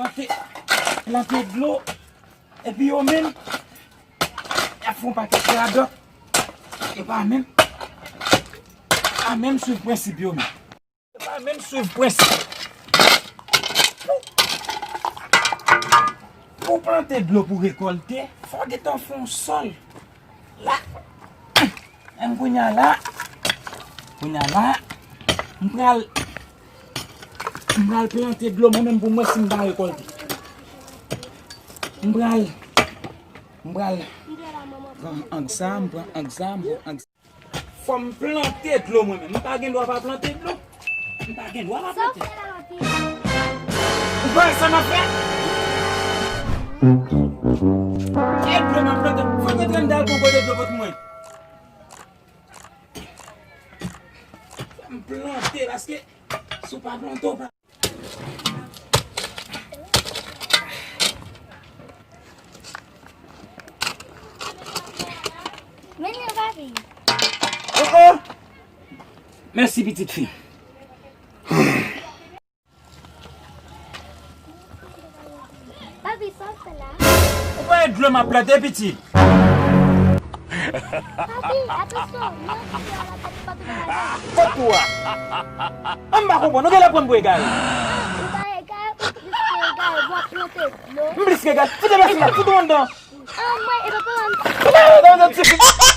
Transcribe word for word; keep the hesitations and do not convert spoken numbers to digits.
Plante, plante dlo, epi yo menm, y ap fè yon pakèt radòt. Yo pa menm, pa menm swiv prensip yo menm. Yo pa menm swiv prensip. Pou, pou w plante dlo pou rekòlte, fò w gentan fè yon sòl. La. Menm kounye a la. Kounye a la. M pral, m pral plante dlo mwen menm pou m wè si m va rekòlte. M pral, m pral pran ang sa, m pran ang sa, m pran ang sa. Fò m plante dlo mwen menm. M pa gen dwa pa plante dlo. M pa gen dwa pa plante. Ou pa wè sa m ap fè? E dlo m ap plante. Fò m rantre anndan pou kote dlo pot mwen. Fò m plante paske si w pa plante, w pa Men li anvayi. Oh, oh! Mèsi, pitit fi. Papi, sa w fè la? Ou pa wè dlo m ap plante, pitit? Papi, atansyon, non, papi, papi, papi. Fòt pou a. An m pa konprann, ou genlè pran m pou egare. Ou pa egare, ou plis ke egare, w ap plante dlo. M plis ke egare. Fout egare sou la, fout ou anndan. An mwen, e pa pran. Fout ou anndan, ti fi.